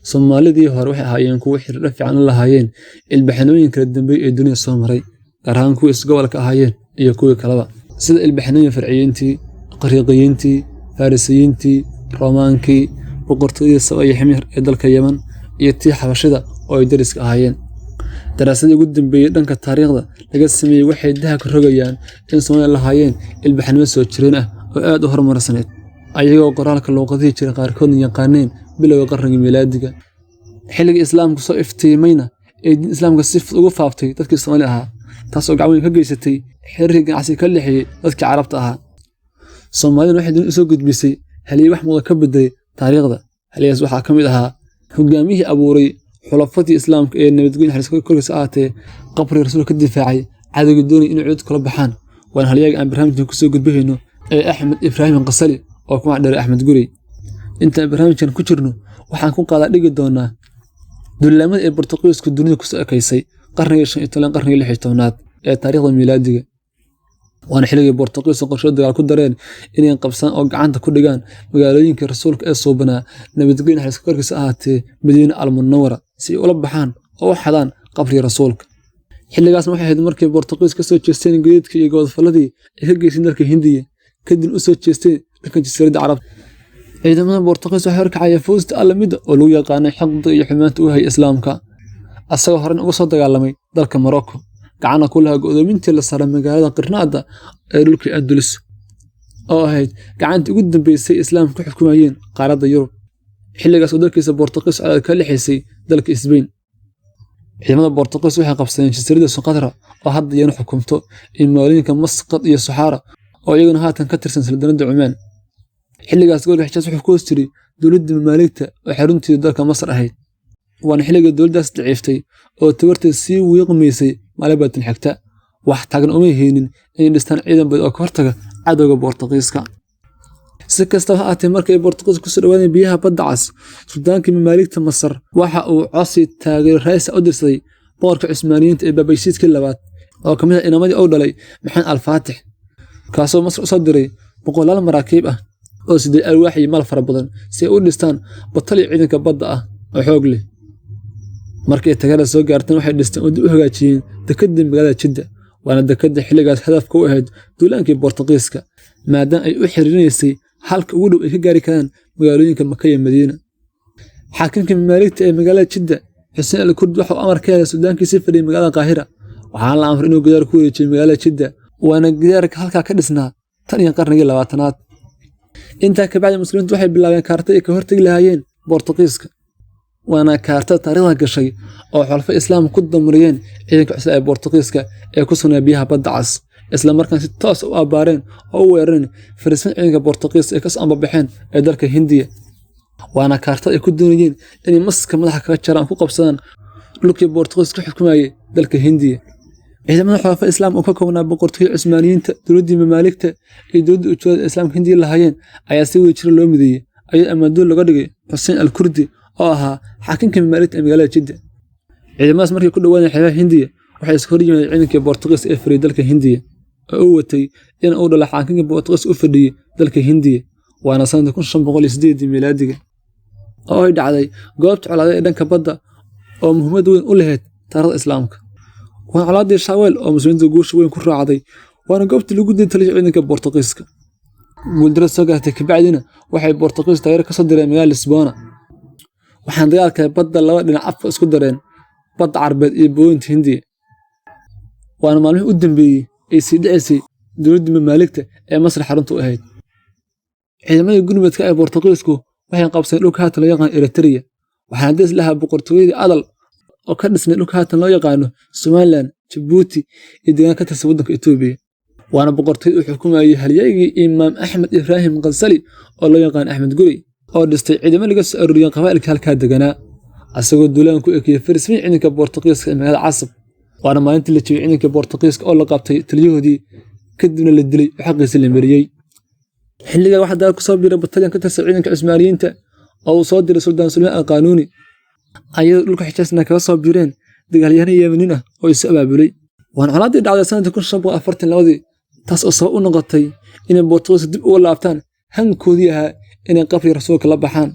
Soomaalidii hore waxay ahaayeen kuwo xiriiro fiican la lahaayeen ilbaxnooyin kala dambeeyay ee dunida soo maray, gaar ahaan kuwii isgobolka ahaayeen iyo kuwii kaleba, sida ilbaxnooyin Farciyiintii, Qariiqiyiintii, Farisiyiintii, Roomaankii, boqortooyadii Saba iyo Ximyar ee dalka Yemen iyo tii Xabashida oo ay dariska ahaayeen. Daraasadii ugu dambeeyay dhanka taariikhda laga sameeyey waxay daha ka rogayaan in Soomaaliya lahaayeen ilbaxnimo soo jireen ah oo aad u horumarsaneyd, ayagoo qoraalka luuqadihii jiray qaarkoodna yaqaaneen bilowga qarnigii miilaadiga. Xilligii Islaamku soo iftiimayna ee diin Islaamka si fudud ugu faaftay dadkii Soomaali ahaa, taas oo gacan weyn ka geysatay xiriirkii ganacsi ka lexiyey dadkii Carabta ahaa. Soomaaliduna waxay dunida usoo gudbisay halyeey wax muuqda ka bedelay taariikhda. Halyeeyaas waxaa ka mid ahaa hogaamiyihii abuuray xulafadii Islaamka ee nabadgelyo naxariis korkiisa ahaatee, qabriga rasuulka ka difaacay cadowgii doonayay inay cudud kula baxaan. Waana halyeeyga aan barnaamijkan kusoo gudbinayno ee Axmed Ibraahim Qasali oo ku magac dheeray Axmed Gurey. Intaan barnaamijkan ku jirno waxaan ku qaadaa dhigi doonaa duulaamada ee Bortuqiisku dunida kusoo ekaysay qarnigii 15aad, qarnigii 16aad ee taariikhda miilaadiga. Waana xilligii Bortuqiisku qorshe dagaal ku dareen inay qabsaan oo gacanta ku dhigaan magaalooyinka rasuulka ee suubanaa nabadgelyo naxariis korkiisa ahaatee Madiina al-Munawwara, si ay ula baxaan oo u xadaan qabriga rasuulka. Xilligaasna waxay ahayd markii Bortuqiis ka soo jeesteen gadiidka iyo gobodfaladii ay ka geysteen dalka Hindiya, kadibna u soo jeesteen dhanka jasiiradda Carabta. Ciidamada Bortuqiis waxay horkacaya Fawzi Alamida oo lagu yaqaanay xiqdiga iyo xumaanta u hayay Islaamka, asagoo horena uga soo dagaalamay dalka Morocco, gacana ku lahaa go'doomintii la saaray magaalada Qirnaada ee dhulkii Andalus, oo ahayd gacantii ugu dambeysay Islaamka ku xukumayeen qaaradda Yurub. Xilligaas oo dalkiisa Bortuqiis colaad ka lexaysay dalka Isbayn. Ciidamada Bortuqiis waxay qabsadeen jasiiradda Suqatra oo hadda iyana xukunto, iyo magaalooyinka Masqad iyo Suxaara oo iyaguna haatan ka tirsan saldanadda Cumaan. Xilligaas gobolka Xijaas wuxuu ku hoos jiray dowladda Mamaaligta oo xarunteedu dalka Masar ahayd. Waana xilligii dowladdaas daciiftay oo tabarteed sii wiiqmaysay maalin baatan xigta. Wax taagna uma haynin inay dhistaan ciidan badan oo ka hortaga cadowga Bortuqiiska. Si kastaba ha ahaatee, markii ay Bortuqiisku kusoo dhawaadeen biyaha badda cas, sultaankii Mamaaligta Masar waxa uu codsi taageero raayis u dirsaday boqorka Cusmaaniyiinta ee Baabaysiidkii labaad oo ka mid ah inamadii uu dhalay Maxamed Al-Faatix, kaasoo Masar usoo diray boqolaal maraakiib ah oo siday alwaax iyo maal fara badan si ay u dhistaan batali ciidanka badda ah oo xoog leh. Markii ay taageerada soo gaarteen, waxay dhisteen oo dib u hagaajiyeen dekedda magaalada Jidda, waana dekedda xilligaas hadafka u ahayd duulaankii Bortuqiiska, maadaama ay u xiriirinaysay halka ugu dhow ay ka gaari karaan magaalooyinka Maka iyo Madiina. Xaakimka Mamaaligta ee magaalada Jidda, Xuseen al-Kurdi, waxa uu amar ka helay suldaankiisii fadhiyay magaalada Qaahira, waxaana la amray inuu gidaar ku wareejiyo magaalada Jidda, waana gidaarka halkaa ka dhisnaa tan iyo qarnigii 20aad. Intaa ka bacdi muslimiintu waxay bilaabeen kaarta ay ka hortagi lahaayeen Bortuqiiska, waana kaartada taariikhda gashay oo xulafo Islaam ku damriyeen ciidanka cusub ee Bortuqiiska ee ku sugnaa biyaha badda cas, isla markaana si toos u abbaareen oo u weerareen fariisin ciidanka Bortuqiis ee kasoo ambabaxeen ee dalka Hindiya. Waana kaartada ay ku doonayeen inay maska madaxa kaga jaraan ku qabsadaan dhulkii Bortuqiis ka xukumayay dalka Hindiya. Ciidamada xulafo Islaam oo ka koobnaa boqortooyada Cusmaaniyiinta, dowladdii Mamaaligta iyo dowladda ujeedada Islaamka Hindiya lahaayeen ayaa si wadajir loo mideeyey, ayadoo ammaanduul looga dhigay Xuseen al-Kurdi oo ahaa xaakimka Mamaaligta ee magaalada Jidda. Ciidamadaas markay ku dhawaadeen xeebaha Hindiya, waxay iska hor yimaadeen ciidankii Bortuqiis ee fadhiyay dalka Hindiya oo u watay in uu dhalo xaakimkii Bortuqiis u fadhiyey dalka Hindiya, waana sanadkii 1508 miilaadiga oo ay dhacday goobta colaadeed ee dhanka badda oo muhiimad weyn u lahayd taariikhda Islaamka. Waana colaaddii Shaaweel oo muslimiinta guusha weyn ku raacday, waana goobtii lagu dilay taliya ciidanka Bortuqiiska. Guuldarro soo gaartay kabacdina waxay Bortuqiis taageero ka soo direen magaalada Lisboona. Waxaana dagaalka badda laba dhinac afka isku dareen badda Carbeed iyo booyinta Hindiya. Waana maalmihii u dambeeyey ay sii dhicisay dowladdii Mamaaligta ee Masar xarunta u ahayd. Ciidamadii gurmadka ee Bortuqiisku waxay qabsadeen dhulka haatan loo yaqaan Eritrea, waxaana deris lahaa boqortooyadii Adal oo ka dhisnay dhulka haatan loo yaqaano Somaliland, Jabuuti iyo deegaan ka tirsan waddanka Itoobiya. Waana boqortooyada uu xukumayay halyeygii Imaam Axmed Ibraahim Qasali oo loo yaqaan Axmed Gurey, oo dhistay ciidamo laga soo aruuriyay qabaa'ilkii halkaa deganaa, asagoo duulaan ku ekeeyey farismihii ciidanka Bortuqiiska ee magaalada Casab. Waana maalintii la jebiyey ciidanka Bortuqiiska oo la qabtay taliyahoodii, kadibna la dilay oo xaqiisa la mariyey. Xilligaa waxaa dagaal ku soo biiray batalyan ka tirsan ciidanka Cusmaaniyiinta oo uu soo diray Suldaan Suleymaan al-Qaanuuni, ayadoo dhulka Xijaasna kaga soo biireen dagaalyahano Yemeniin ah oo isu abaabulay. Waana colaaddii dhacday sanadkii 1542, taas oo sabab u noqotay inay Bortuqiiska dib uga laabtaan hankoodii ahaa inay qabriga rasuulka la baxaan.